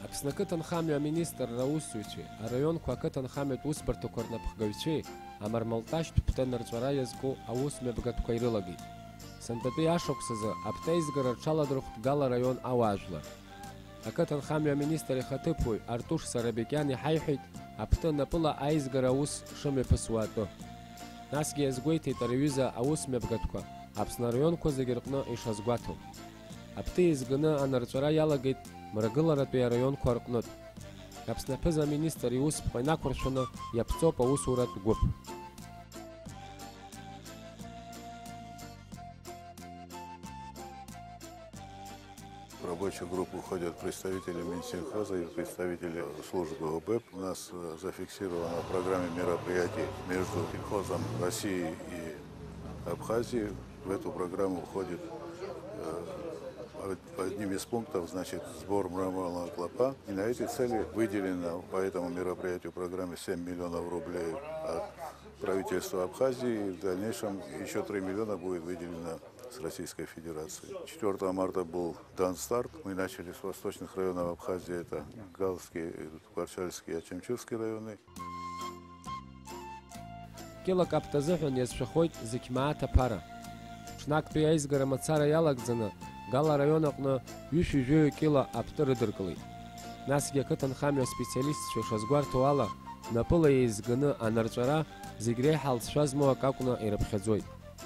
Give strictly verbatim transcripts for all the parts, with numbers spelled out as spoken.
Аԥсны ақыҭанхамҩа аминистрра аусзуҩцәеи араионқәа ақыҭанхамҩатә усбарҭақәа рнапхгаҩцәеи амармалташьтә ԥҭа нарҵәара иазку аусмҩаԥгатәқәа ирылагеит. Сынтәатәи ашықәсазы аԥҭа аизгара рҽаладырхәт Гала араион ауаажәлар. Ақыҭанхамҩа аминистр ихаҭыԥуаҩ Артуш Сарабекиан иҳаиҳәеит, аԥҭы напыла аизгара аус шымҩаԥысуа атәы. Насгьы иазгәеиҭеит ари аҩыза аусмҩаԥгатәқәа Аԥсны араионқәа зегьы рҟны ишазгәаҭоу. Аԥҭы еизганы анырҵәара иалагеит Мрагыларатәи араионқәа рҟнытә. Аԥсны аԥыза-министр иусԥҟа инақәыршәаны иаԥҵоуп аусуратә гәыԥ. В рабочую группу входят представители Минсельхоза и представители службы ОБЭП. У нас, э, зафиксировано в программе мероприятий между Сельхозом России и Абхазии. В эту программу входит, э, од-, одним из пунктов, значит, сбор мраморного клопа. И на эти цели выделено по этому мероприятию программы семь миллионов рублей от правительства Абхазии. И в дальнейшем еще три миллиона будет выделено с Российской Федерации. Четвёртого марта был дан старт. Мы начали с восточных районов Абхазии. Это Галский, Кварчальский и Ачамчурский районы. Кьылак аптазыҳәан иазшәахоит зықьмааҭ аԥара. Ҽнактәи аизгара мацара иалагӡаны Гала араион аҟны ҩышәи жәаҩа кьыла аптыр ыдыркылеит. Насгьы ақыҭанхамҩа аспециалистцәа ишазгәарҭо ала, напыла еизганы анырҵәара зегь реиҳа алҵшәа змоу акы акәны ирыԥхьаӡоит.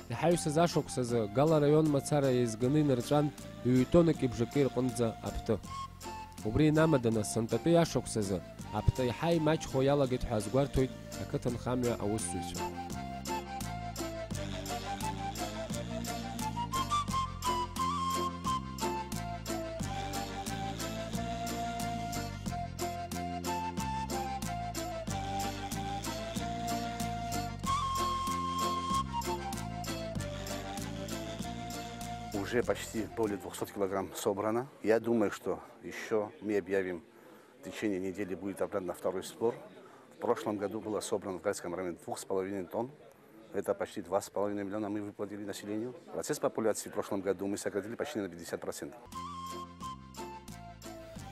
Иҳаҩсыз ашықәсазы Гала араион мацара еизганы инырҵәан ҩ-тоннак ибжаки рҟынӡа апты. Убри инамаданы, сынтәатәи ашықәсазы апты еиҳа имаҷхо иалагеит ҳәа азгәарҭоит ақыҭанхамҩа аусзуҩцәа. Уже почти более двухсот килограмм собрано. Я думаю, что еще мы объявим, в течение недели будет обратно второй сбор. В прошлом году было собрано в Гальском районе двух с половиной тонн. Это почти два с половиной миллиона мы выплатили населению. Процесс популяции в прошлом году мы сократили почти на пятьдесят процентов.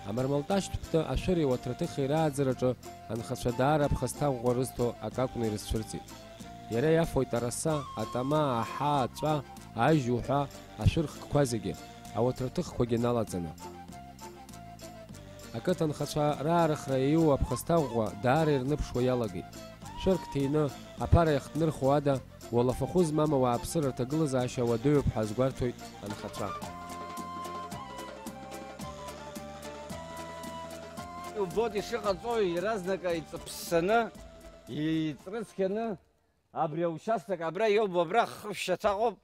Амармалташьтә ԥҭы ашәыри ауаҭраҭыхи рааӡараҿы анхацәа даара аԥхасҭа ӷәӷәа рызҭо акы акәны ирызцәырҵит. Иара иафоит араса, атама, аҳа, аҵәа, ажь уҳәа, ашәырхкқәа зегьы, ауаҭраҭыхқәагьы налаҵаны. Ақыҭанхацәа раарыхра иаиуа аԥхасҭа ӷәӷәа даара ирныԥшуа иалагеит. Шәырк ҭины, аԥара иахҭнырхуа ада, уалафахәы змам ауааԥсыра рҭагылазаашьа уадаҩуп ҳәа азгәарҭоит анхацәа. Убоит ишыҟаҵоу, иаразнак иҵыԥссаны, иҵрыцқьаны, абри аучасток абра иоуп, абра хышә шьаҭа ыҟоуп.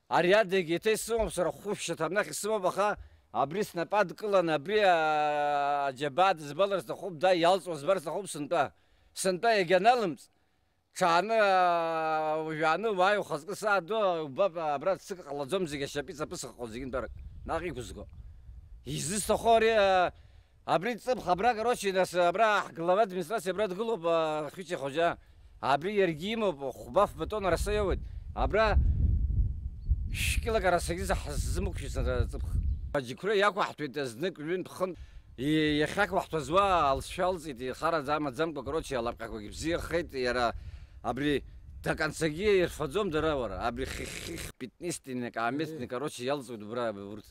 Ари адагь еиҭа исымоуп сара хәышә шьаҭа, абнахь исымоуп, аха абри снапы адкыланы, абри, аа, аџьабаа дызбалар сҭахуп, да, иалҵуа збар сҭахуп сынтәа. Сынтәа иагьаналымҵ, ҽааны, аа, уажәааны уааи ухаҵкы саадо, убап, абра ццык ҟалаӡом, зегь ашьапы иҵаԥысахо, зегь нтәарак наҟ иқәызго. Изысҭаху ари, аа, Абри ҵыԥх, абра, короче, нас, абра ҳглава администрациа абра дгылоуп, а, Хьыча Хоџьа. Абри иаргьы имоуп, хәба фбатон араса иоуеит. Абра шәкьылак арасагьы заҳ-, ззымықәшәиз ара ҵыԥх. Аџьықәреи иақәаҳҭәеит знык, ҩынтә, хынтә. И-, иахьақәаҳҭәаз уа алҵшәа алҵит, ихараӡа амаӡамкәа, короче, алапҟьақәагьы бзиахеит, иара абри даканцагьы ирфаӡом дара, уара, абри хихих, пятнистник, аместник, короче, иалҵуеит убра урҭ.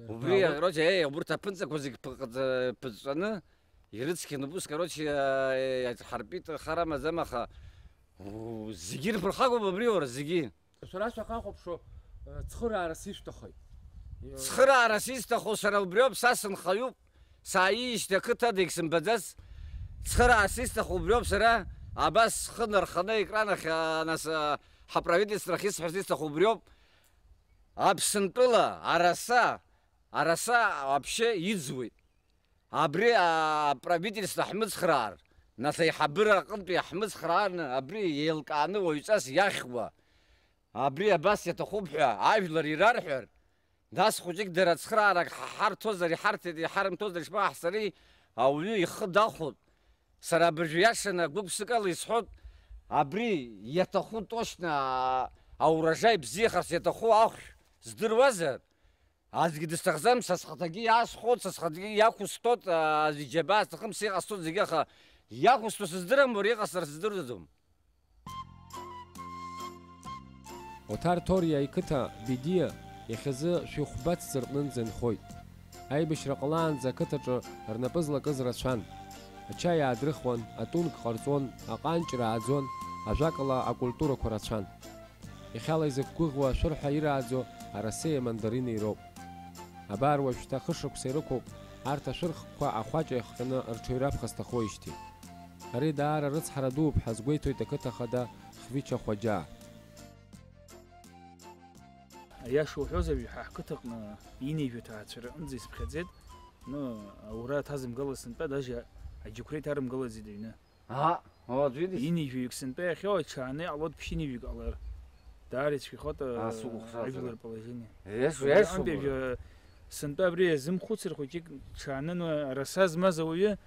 Убри, короче, еи, убурҭ аԥынҵақәа зегь ԥыҟ-, ԥыҵәҵәаны ирыцқьаны убыс, короче, иаҿҳарпит, хара маӡам, аха, у, зегьы ирԥырхагоуп абри, уара, зегьы. Шәара шәахахәаԥшуа, э, цхыраарас ишәҭахи? Цхыраарас исҭаху сара убриоуп, са сынхаҩуп, сааиижьҭеи ақыҭа дагьсымбаӡац. Цхыраарас исҭаху убриоуп сара, абас схы нарханы аекран ахь, а, нас, а, ҳаправительстварахь исҳәарц исҭаху убриоуп. Аԥсынтәыла араса, араса вообще иӡуеит. Абри аправительство ҳмыцхраар, нас аиҳабыра аҟынтәи ҳмыцхраарны абри еилкааны уаҩҵас иахьуа, абри абас иаҭахуп ҳәа ажәлар ирарҳәар, нас хәыҷык дара цхыраарак ҳ-, ҳарҭозар, иҳарҭеит, иҳарымҭозар ишԥаҟаҳҵари, ауаҩы ихы дахәоит. Сара абыржәы иашаны гәык-ԥсыкала исҳәоит, абри иаҭаху точно, а, аурожай бзиахарц иаҭаху ахәшә здыруазар, Аӡәгьы дысҭахӡам, са схаҭагьы иаасхәоит, са схаҭагьы иақәысҭоит, аа, зегь џьабаа сҭахым, сыҟасҵоит зегьы, аха иақәысҭо сыздырам, уара иҟасҵара сыздыруаӡом. Оҭар Ҭориа иқыҭа Бедиа иахьазы шәихәба ҭӡы рҟнынӡа инхоит. Аибашьра ҟалаанӡа ақыҭаҿы рнапы злакыз рацәан. Ачаи аадрыхуан, атунк ҟарҵон, аҟанҷра ааӡон, ажәакала, акультурақәа рацәан. Иахьала изықәгәыӷуа ашәырҳәа ирааӡо арасеи амандарини роуп. Абар уажәшьҭа хышықәса ирықәуп арҭ ашәырхқәа ахәаҷа иахҟьаны рҽаҩра ԥхасҭахоижьҭеи. Ари даара рыцҳара дууп ҳәа азгәеиҭоит ақыҭа ахада Хәвича Хәаџьаа. Аиаша уҳәозар, ҳа ҳқыҭаҟны инеижәа ҭаацәара аҟынӡа исԥхьаӡеит. Ну, аура ҭазымгала сынтәа, даже аџьықәреи ҭарымгалаӡеит аҩны. Ааҳ, уаҵәы идис. Ҩынҩажәаҩык сынтәа иахьоу аҽааны иҟалоит ԥшьынҩажәаҩык ҟалар. Даара ицәгьахоит, а, сыгәыхшааӡара, ажәлар положение. Ес, ес, аҩнтәи убра. Сынтәа абри иазымхәыцыр хәыҷык ҽаанын, араса змаз ауаҩы,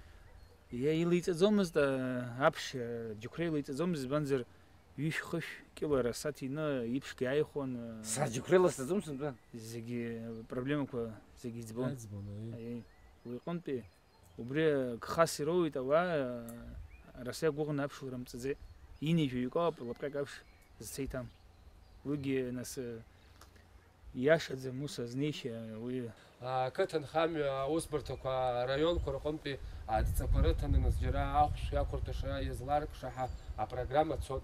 иа-, илеиҵаӡомызт, а, аԥшь, а, џьықәреи илеиҵаӡомызт, избанзар, ҩышә-хышә кьыла араса ҭины иԥшқа иааихәон, а. Са џьықәреи ласҵаӡом сынтәа. Зегьы проблемақәа зегьы иӡбон. Иаӡбон, аиеи. Аиеи. Уи иҟынтәи Убри гхас ироуеит ауаа, араса иақәгәыӷны аԥшәмара мҵаӡеит. Ҩынҩажәаҩык ауп лапҟьак аԥш зцеиҭам. Уигьы, нас, ииашаӡам ус азнеишьа уи. Ақыҭанхамҩа аусбарҭақәа араионқәа рҟынтәи адҵақәа рыҭаны, нас, џьара ахәшә иақәырҭәаша иазларкша ҳәа апрограмма цоит.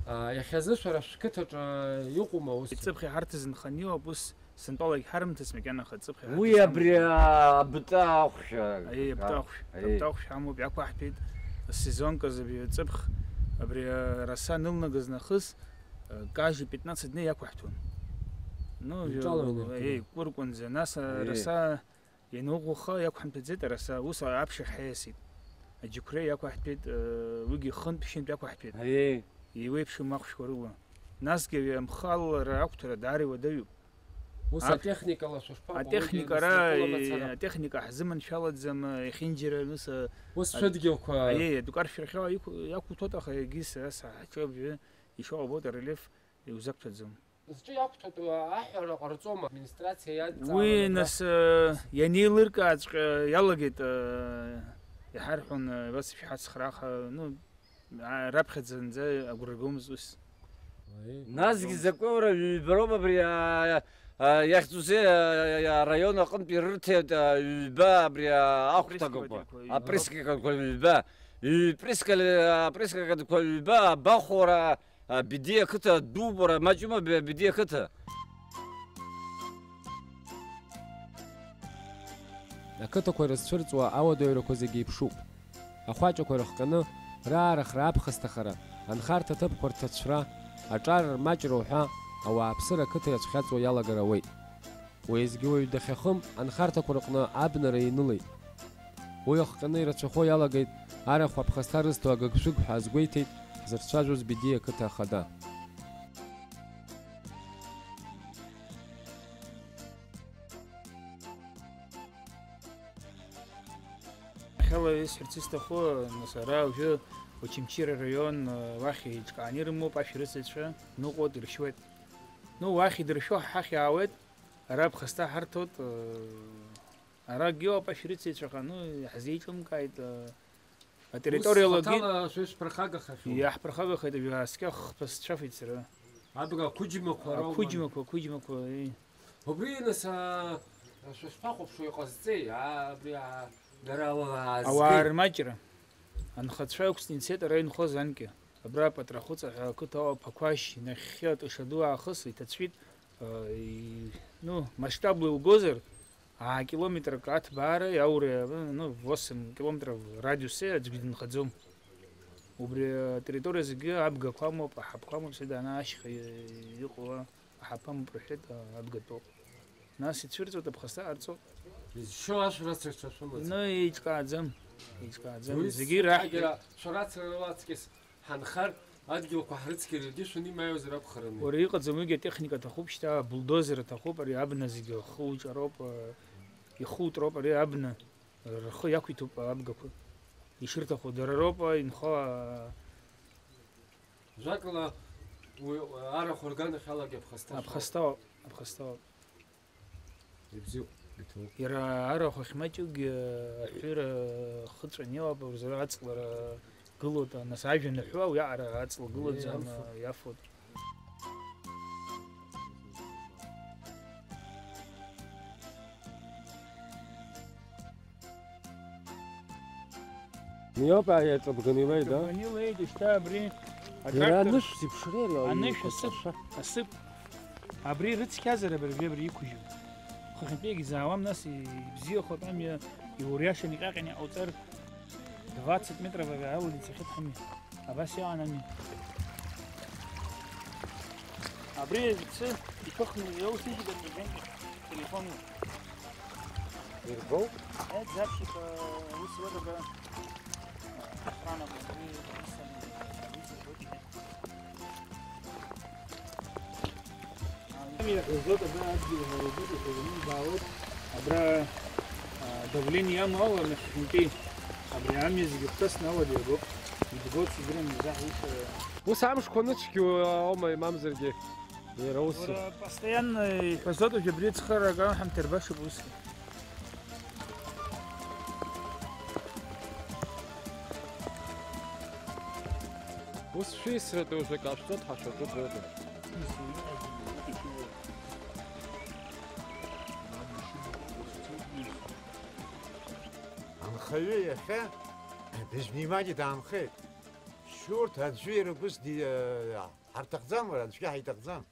Иахьазы шәара шәқыҭаҿы иҟоума ус? Иҵыԥхьа ҳарҭ зынханы иоуп ус. Сынтәалагь ҳарымҭац макьана, аха ҵыԥхьа уи ҳаҭәа абри, амоуп. А, абта ахәшә, а, Аиеи, абта ахәшә, аиеи. Абта ахәшә ҳамоуп, иақәаҳтәеит. Асезонк азы абри ҵыԥх, абри, а, раса анылнагаз нахыс, а, каждый пятнадцать дней иақәаҳтәон. Ну, Иҿалои, аиеи, инаркны? Кәыркәанӡа, нас, а, Аиеи. Раса ианыӷәӷәаха иақәҳамҭәаӡеит, араса ус аԥшьахь ҳаиасит. Аџьықәреи иақәаҳтәеит, а, уигьы хынтә-шьынтә иақәаҳтәеит. Аиеи. Еиуеиԥшым ахәшәқәа рыла. Насгьы амхы алалара ақәҭәара даара иуадаҩуп. Ус Ак-, атехникала шәышԥаҟоу? Атехникара, Уигьы нас напыла мацара. Атехника ҳзыманшәалаӡам, иахьынџьара, нас, а, Ус а, шәыдгьылқәа. Аиеи, адәкаршәрахьала иқә-, иақәуҭәоит, аха егьыс ас ҳаҿы абжьы ишыҟабоит, арельеф иузақәҭәаӡом. Зҿы иақәҭәатәу аҳәара ҟарҵома, администрациа иадҵаауа Уи, агра? Нас, а, ианеилыркааҵәҟьа иалагеит, а, иҳарҳәон, а, абас ишәҳацхраа, аха, ну, А, раԥхьаӡа зынӡа агәра ргомызт ус. Аиеи. Насгьы закәи уара, ҩба роуп абри, а, а, иахьӡузеи, а, а, араион аҟынтә ирырҭеит, а, ҩба абри, а, ахәҭагақәа, Апреск-, апрескақәа ҩба, ҩ-, прескали-, апрескақәа ҩба, абахәара, а, Бедиа қыҭа дууп уара, маҷума Бе-, Бедиа қыҭа? Ақыҭақәа ирызцәырҵуа ауадаҩрақәа зегьы еиԥшуп. Ахәаҷақәа ирыхҟьаны, раарахра, аԥхасҭахара, анхарҭа аҭыԥқәа рҭацәра, аҿар рмаҷра уҳәа, ауааԥсыра ақыҭа иацәхьаҵуа иалагар ауеит. Уеизгьы уаҩ дахьахым анхарҭақәа рҟны абнара инылеит. Уи ахҟьаны ирацәахо иалагеит арахә аԥхасҭа рызҭо агыгшәыг ҳәа азгәеиҭеит ҳзырцәажәоз Бедиа ақыҭа ахада. Иахьала исҳәарц исҭаху, нас, ара уажәы Очамчыра араион, уахь еиҿкааны ирымоуп ашәарыцаҩцәа, ныҟәоит, иршьуеит. Ну, уахь идыршәо ҳахь иаауеит, ара ԥхасҭа ҳарҭоит, арагьы иоуп ашәарыцаҩцәа, аха, ну, иаҳзеиҿымкааит, Атерриториалагьы Ус хаҭала шәышәԥырхагахахьоу? Иаҳԥырхагахеит, ажәа ааскьа хԥа сцәафеит сара. Абга ақәыџьмақәа роума? Ақәыџьмақәа, ақәыџьмақәа, еи. Убри, нас, а, шәышԥахәаԥшуа иҟазҵеи? А, абри, а, дара ала аазгеи? Ауаа рмаҷра. Анхацәа ықәҵны ицеит ара инхоз анкьа. Абра Патрахәыҵа ҳәа ақыҭа ауп, Ԥақәашь, нахьхьи атыша ду аахыс иҭацәит. Э, и-, ну, масштабла илгозар, аа километрак аҭбаара иаура, ну, восемь километров радиусе аӡәгьы дынхаӡом. Убри атерриториа зегьы абгақәа амоуп, аҳаԥқәа амоуп, седа ана ашьха и-, иҟоу аҳаԥы амоуп рҳәеит, а, абгатәоуп. Нас ицәырҵуеит, аԥхасҭа ҟарҵоуп. Изшьо ашә рацәа шәымаӡам. Ну, еиҿкааӡам, еиҿкааӡам. Уи зегьы раҳ-, шәара цәарацарала аҵкьыс Ҳанхар, адгьылқәа ҳрыцқьарагьы шәаны имааиуазар акәхарын. Уара, иҟаӡам, уигьы атехника аҭахуп, шьҭа абулдозер аҭахуп, ари абна зегьы ахы уҿароуп, а, ихутроуп, ари абна рхы иақәиҭуп абгақәа, ишырҭаху дара роуп, а, инхо, а. Жәакала, уи арахә рганахьалагьы аԥхасҭа шәоуп. Аԥхасҭа ауп, аԥхасҭа ауп. Ибзиоуп, иҭабуп. Иара арахә ахьмаҷугьы аҳәира хыҵәан иоуп, рзы аҵлара гылоит, нас ажәҩан аҳәуа уиаҟара аҵла гылаӡам, иафоит. Иафоит. Иоуп, аиаҵәа бганы илеит, да? Бганы илеит, шьҭа абри Иара атрактор анышә зеиԥшроу иара анышә, иқәа асыԥ, ҵашәа. Асыԥ. Абри рыцқьазар абыржәы абри иқәыжьу. Хыхьынтәи егьзаауам, нас ибзиахоит амҩа, иуриашаны иҟьаҟьаны иҟауҵар, двадцать метров ала ицахьеит ҳамҩа. Абас иаан ами. Абри иацы иҭыхны иоусыжьит абыржәы телефонла. Ирбоу? Э, Дзаԥшьык, э, ус уода, да. Охрана, абри, исами, абри, абри. Ами, узот, абра адгьыл ҳәа угәыдуҳәа ианызбаауеит, абра, а, давление иамоу ала нахьхьынтәи, абри амҩа зегьы гәҭасны ауадаҩ агоуп, идгоит, зегьы рымҩа заҳ ишәа. Ус амшқәа нычгьу аума, имамзаргьы, иара ус. Уара, постоянно иҳәазоит, уажә абри ацхыраара акалҳамҭа рбашоуп усгьы. Ус шәисратәы уже кашәҵот, ҳашәаҿыҵуеит. Анхаҩы иахьа без внимания даанхеит. Шьурҭ аӡәы иара убас ди-, ҳарҭахӡам, уара, аӡәгьы ҳаиҭахӡам.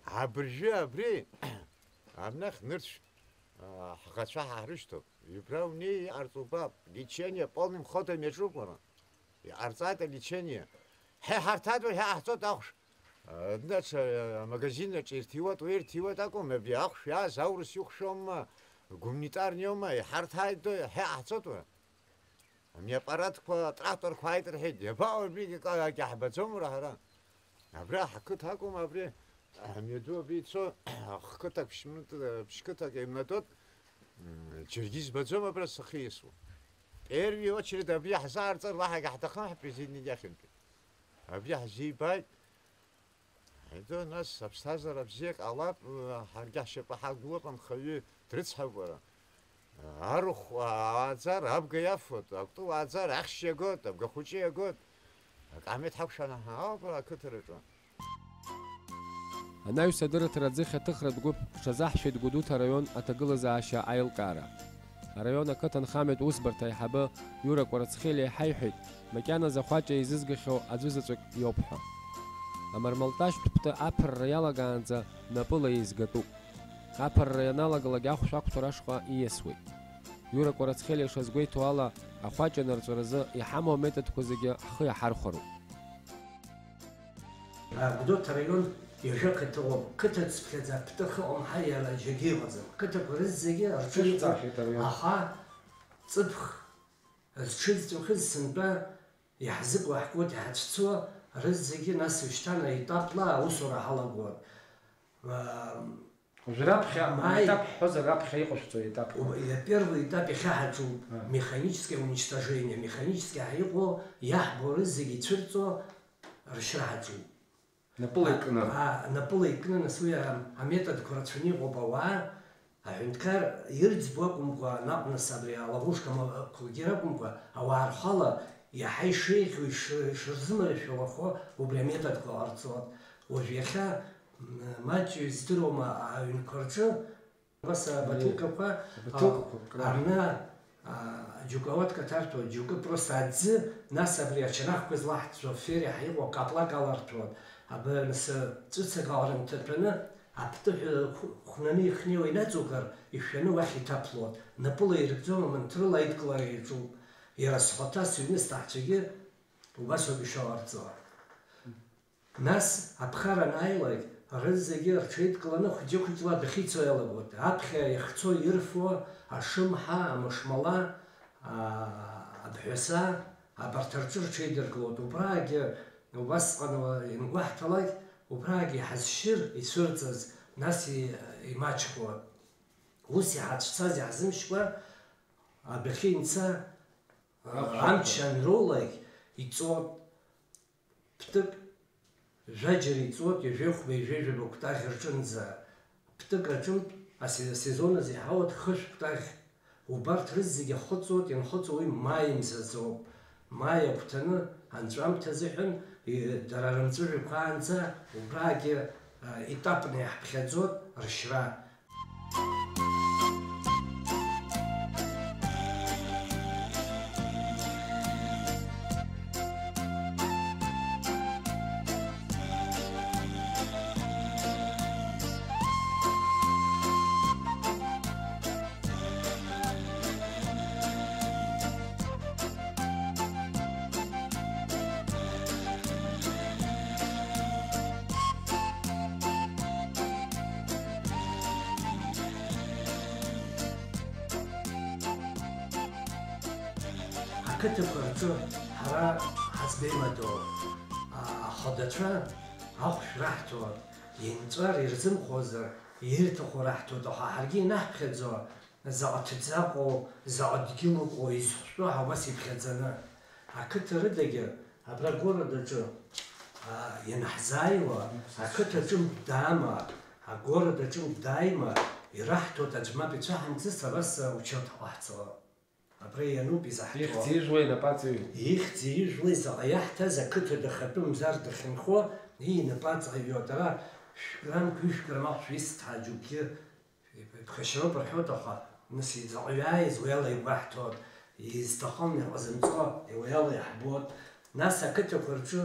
Абыржәы абри, абнахь нырцә, а, ҳӷацәа ҳарышьҭоуп. Убра унеи, иҟарҵо убап. Лечение полным ходом иаҿуп уара. Иҟарҵааит алечение. Ҳе, ҳарҭадоу ҳәа ҳаҳҵоит ахәш. А, днаҽа, а, магазин аҿы ирҭиуеит, уи ирҭиуеит акәым, абри ахәш иааз аурыс ихәшәума, гуманитарниоума, иҳарҭааит ҳәа ҳаҳҵоит уара. Амиаппаратқәа, атракторқәа ааит рҳәеит, иабаҟоу абригь акы, акы ҳбаӡом уара ҳара. Абра ҳқыҭа акәым, абри амҩаду абри ицо, хқыҭак, ԥшьмыт-, ԥшьқыҭак еимнадоит, м, џьаргьы избаӡом абра сахьиасуа. Первый очередь абри ҳзаарҵар, уаҳагьы ҳҭахым ҳпрезидент иахьынтәи. Абри ҳзибааит. Ҳаида, нас аԥсҭазаара бзиак ҟалап, ҳаргьы ҳшьапы ҳагәлоуп, анхаҩы дрыцҳауп уара. Арахә ааӡар абга иафоит, акәты уааӡар ахьшь иагоит, абгахәыҷы иагоит. Акаамеҭ ҳақәшәаны ҳаауп ара ақыҭараҿы. Анаҩс адырраҭара аӡыхь аҭыхратә гәыԥ рҽазаҳшәеит Гәдоуҭа араион аҭагылазаашьа аилкаара. Араион ақыҭанхамҩатә усбарҭа аиҳабы Иура Кәарацхелиа иҳаиҳәеит, макьаназы ахәаҷа еизызгахьоу аӡәы заҵәык иоуп ҳәа. Амармалташьтә ԥты аԥырра иалагаанӡа напыла еизгатәуп. Аԥырра ианалагалак ахәшә ақәҭәара ашҟа ииасуеит. Иура Кәарацхелиа ишазгәеиҭо ала, ахәаҷа анырҵәаразы иҳамоу аметодқәа зегьы ҳхы иаҳархәароуп. Гәдоуҭа араион ҩажәа қыҭа ыҟоуп. Қыҭа цыԥхьаӡа ԥты ахьыҟам ҳәа иара џьаргьы иҟаӡам. Қыҭақәа рызегьы рҽеиҵа-, Ишәҵашәеит араион. Аха ҵыԥх зҽызҵәахыз сынтәа иаҳзыкуа ҳкуеит, иҳацәцо рызегьы, нас ушьҭан аетапла аусура ҳалагон. Ам, Уажә раԥхьа Маи- аетап ҳҳәозар, раԥхьа иҟашәҵо аетап. У-, первый этап иахьа ҳаҿуп, А. Механическое уничтожение. Механически ҳаиҟәо, иаҳбо рызегьы ицәырҵуа ршьра ҳаҿуп. Напыла икны. А, напыла икны, нас уи, а, аметодқәа рацәаны иҟоуп ауаа. Аҳәынҭқар ирӡбо акәымкәа, наҟ нас абри аловушка ма-, қәагьы ракәымкәа, ауаа рхала иаҳа ишеиӷьу, иш-, ишырзымаршәалахо убри аметодқәа ҟарҵон. Уажә иахьа, м, маҷҩы здыруама аҩнқәа рҿы, абас абаҭылқақәа, абаҭылқақәа, а, крар. Арны, а, џьоукы ауатка ҭарҭәон, џьоукы просто аӡы, нас абри ачанахқәа злаҳҵәо фери ҳаиҟәо каплак аларҭәон. Абаныс ҵәыцак аларынҭаҭәаны, аԥҭыҳәа хә-, хәнаны ихнеиуа инаҵоугар, ишәаны уахь иҭаԥлон. Напыла ирыгӡом, аманҭрыла аидкылара иаҿуп. Иара схаҭа сыҩны сҭаҳцәагьы убас ауп ишаларҵо. Нас аԥхара анааилак, рызегьы рҽеидкыланы хәыҷы-хәыҷла адәахьы ицо иалагоит. Аԥхьа иахьцо ирфо ашымҳа, амышмала, аа, абҳәаса, абарҭ рҿы рҽеидыркылоит. Убраагьы убасҟан иангәаҳҭалак, убраагьы иҳазшьыр ицәырҵыз, нас и-, имаҷхоит. Ус иҳацәцаз иаҳзымшькәа, адәахьы инца, Ахәшә амч анроулак, иҵоит ԥтәык, жәаџьара иҵоит, ҩажәи хәба, ҩажәи жәаба кәтаӷь рҿынӡа. Ԥтәык аҿынтә Асе-, асезон азы иҳауеит хышә кәтаӷь. Убарҭ рызегьы ахыҵуеит, ианхыҵуа уи маи мзазоуп. Маи агәҭаны анҵәамҭа азыҳәан, и-, дара рымҵәыжәҩақәа аанӡа убраагьы, а, етапны иаҳԥхьаӡоит ршьра. Ақыҭақәа рҿы ҳара ҳазбеимадоу, а, ахадацәа ахәшә раҳҭоит, инҵәар ирзымхозар, ирҭаху раҳҭоит, аха ҳаргьы ианаҳԥхьаӡо, заҟа ҭыӡ ыҟоу, заҟа дгьыл ыҟоу изхәтәу ҳауас иԥхьаӡаны. Ақыҭа рыдагьы абра агородаҿы, а, ианаҳзааиуа, ақыҭа ҿымҭ даама, агорода ҿымҭ дааима, ираҳҭоит аӡә мап ицәаҳамҵыц, абас, а, учет ҳҟаҳҵауа. Абра иануп изаҳҭо. Ихьӡ-ижәла инапаҵаҩы. Ихьӡ-ижәла заҟа иаҳҭаз ақыҭа дахатәы мзар дахьынхо, инапаҵаҩу дара шәграмм, ҩышә грамм ахәшә исҭаа џьоукгьы иԥхашьароуп рҳәоит, аха нас изаҟаҩ ааиз уи ала игәаҳҭоит, изҭахым иҟазымҵо уи ала иаҳбоит. Нас ақыҭақәа рҿы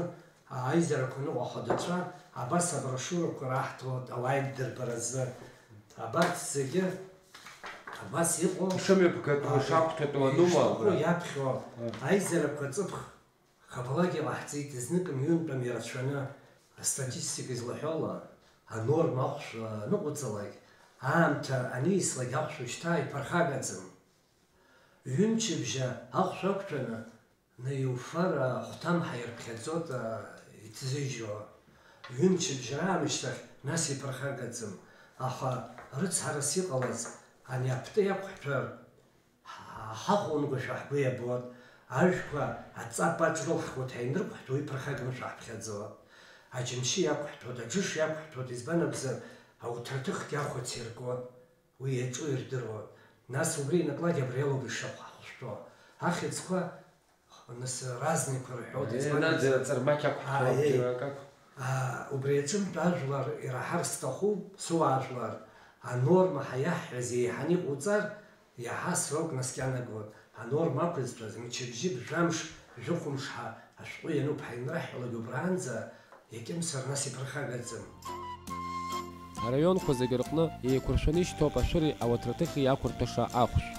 аизарақәа ныҟәахо дацәа, абас аброшиурақәа раҳҭоит ауаа иддырбаразы. Абарҭ зегьы абас иҟоу, ишымҩаԥгатәу, а, ишақәҭәатәу анума, ишҭаху абра иаԥхьо, а, аизарақәа ҵыԥх хабалак иҟаҳҵеит, зныкым-ҩынтәым ирацәаны, астатистика излаҳәо ала, анорма ахәшә аныҟәҵалак, аамҭа аниаслак ахәшә шьҭа иԥырхагаӡам. Ҩымчыбжьа ахәшә ақәтәаны, наиуфар, ахәҭамҳа ирԥхьаӡоит, а, иҭзыжьуа. Ҩымчыбжьа раамышьҭахь нас иԥырхагаӡам, аха рыцҳарас иҟалаз ани аԥты иақәҳҭәар, ҳа-, ҳахәлымгошәа ҳгәы иабоит, ажәқәа аҵапаҿ рылххуеит ҳәа инрықәҳҭәо уи ԥырхагамшәа ҳԥхьаӡоит. Аџьымшьы иақәҳҭәоит, аџыш иақәҳҭәоит, избан акәзар, ауҭраҭыхгьы ахәац иркуеит. Уи иаҿу ирдыруан. Нас убри инаклак абри алоуп ишахәҳахәшәтәуа. Ахьӡқәа, нас, разныйқәа рҳәоит, Е, избан над, акәзар, ҵармақь ақәҳҭәо, а, е, акы. А, убри аҿынтә ажәлар ираҳар сҭахуп, сыуаажәлар, анорма ҳәа иаҳҳәаз еиҳаны иҟауҵар, иаҳа срок наскьанагоит. Анорма ақәызҵаз мчыбжьык жәамш, жәохәымш ҳәа ашәҟәы иануп ҳаинраҳәалак убраанӡа, Иакьымсыр нас иԥырхагаӡам. Араионқәа зегьы рҟны еиқәыршәаны ишьҭоуп ашәыри ауаҭраҭыхи иақәырҭәаша ахәшә.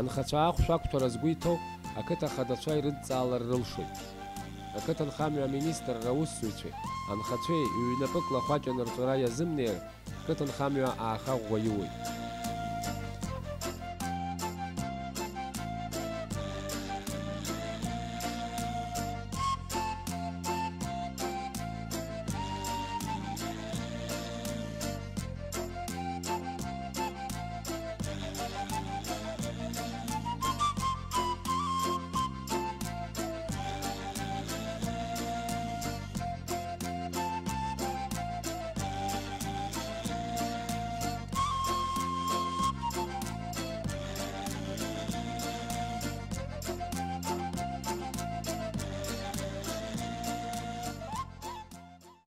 Анхацәа ахәшә ақәҭәара згәы иҭоу ақыҭа ахадацәа ирыдҵаалар рылшоит. Ақыҭанхамҩа аминистрра аусзуҩцәеи анхацәеи ҩнапыкла ахәаҷ анырҵәара иазымнеир, қыҭанхамҩа аахаӷәӷәа иуеит.